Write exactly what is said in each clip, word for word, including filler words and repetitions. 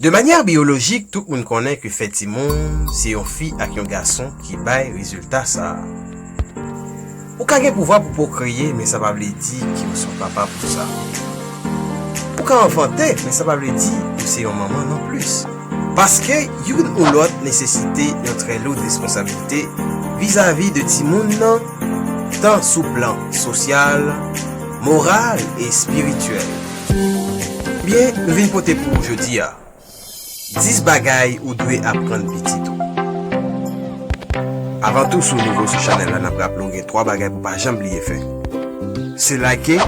De manyè biyolojik, tout moun konnen ke fè timoun, se yon fi ak yon gason ki bay rezilta sa a. Ou ka gen pouvwa pou pwokreye, men sa pa vle di ke w se yon papa pou sa. Ou ka anfante, men sa pa vle di ou se yon manman nonplis. Paske youn ou lòt nesesite yon trè lou responsablite vizavi de timoun nan, tan sou plan sosyal, moral e espirityèl. Byen, nou vin pote pou ou jodi a dis bagay ou dwe aprann pitit ou. Avan tou, si w nouvo sou chanèl la, n ap raple w gen twa bagay pou w pa janm bliye fè. Se like,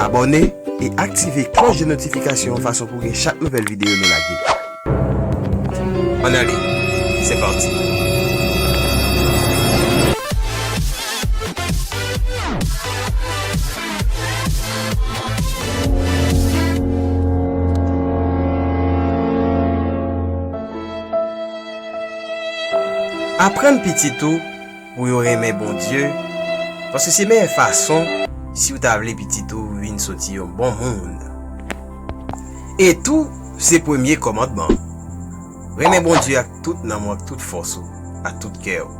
abòne e aktive klòch de notifikasyon an fason pou w gen chak nouvèl videyo nou lage. Ann ale, se pati. Aprann pitit ou pou yo renmen Bondye, paske se meyè fason si w ta vle pitit ou vin soti yon bon moun. E tou, se premye kòmandman. Renmen Bondye ak tout nanm ou, ak tout fòs ou, ak tout kè w.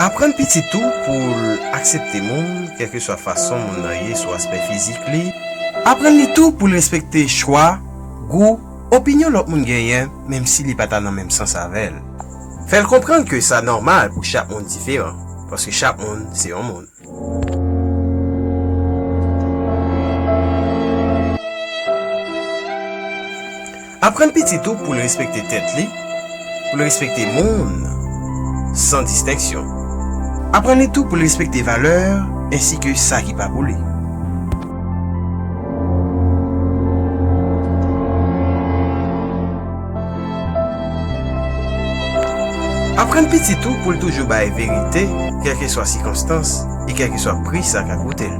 Aprann pitit ou pou l aksepte moun, kèlkeswa fason moun nan ye sou aspè fizik li. Aprann li tou pou l respekte chwa, gou, opinyon lòt moun genyen, menm si li pa ta nan menm sans avè l. Fè l konprann ke sa nòmal pou chak moun diferan, paske chak moun se yon moun. Aprann pitit ou pou l respekte tèt li, pou l respekte moun, san distenksyon. Aprann li tou pou l respekte valè, ensi ke sa ki pa pou li. Aprann pitit ou pou l toujou bay verite, kèlkeswa sikonstans e kèlkeswa pri sa ka koute l.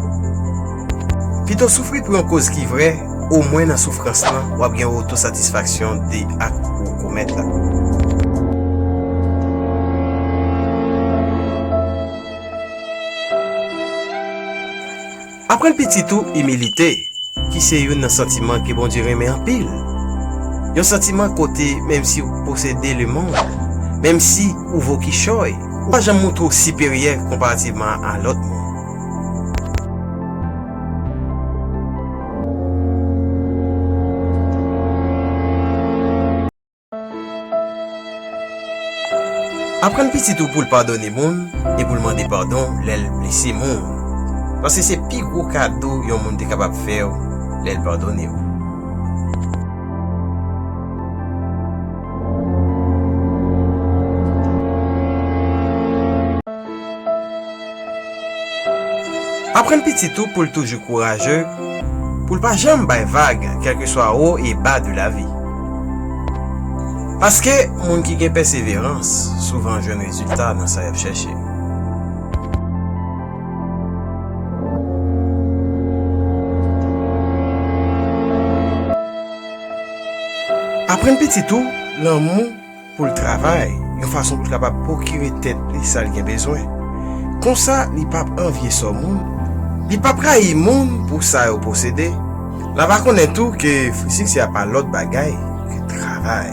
Pito soufri pou yon koz ki vrè, omwen nan soufrans lan, w ap gen otosatisfaksyon de ak ou komèt la. Aprann pitit ou imilite, ki se youn nan santiman ke Bondye renmen anpil. Yon santiman kote, menm si ou posede lemonn, menm si ou vo kichòy, ou pa janm montre w siperyè konparativman a lòt moun. Aprann pitit ou pou l padone moun e pou l mande padon lè l blese moun. Paske se pi gwo kado yon moun te kapab fè w lè l padone w. Aprann pitit ou pou l toujou kouraje, pou l pa janm bay vag, kèlkeswa wo e ba de lavi. Paske moun ki gen pèseverans souvan jwenn rezilta nan sa y ap chèche. Aprann pitit ou lanmou pou l travay, yon fason pou l kapab pwokire tèt li sa l gen bezwen. Konsa, li p ap anvye sò moun, li p ap rayi moun pou sa yo posede. L a va konnen tou ke frisiksè a pa lòt bagay ke travay.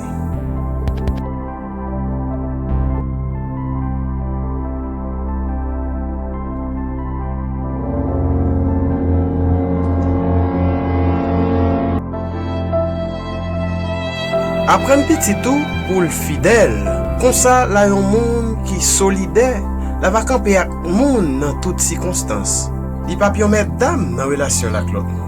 Aprann pitit ou pou l fidèl. Konsa, l a yon moun ki solidè, l a va kanpe ak moun nan tout sikonstans. Li p ap yon mètdam nan relasyon l ak lòt moun.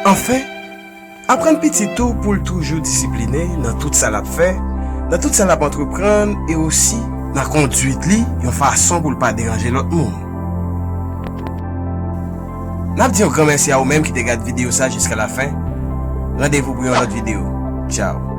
Anfen, aprann pitit ou pou l toujou disipline nan tout sa l ap fè, nan tout sa l ap antreprann e osi nan konduit li, yon fason pou l pa deranje lòt moun. N ap di yon gran mèsi a ou menm ki te gad videyo sa jiska lafen. Randevou pou yon lòt videyo. Tchao.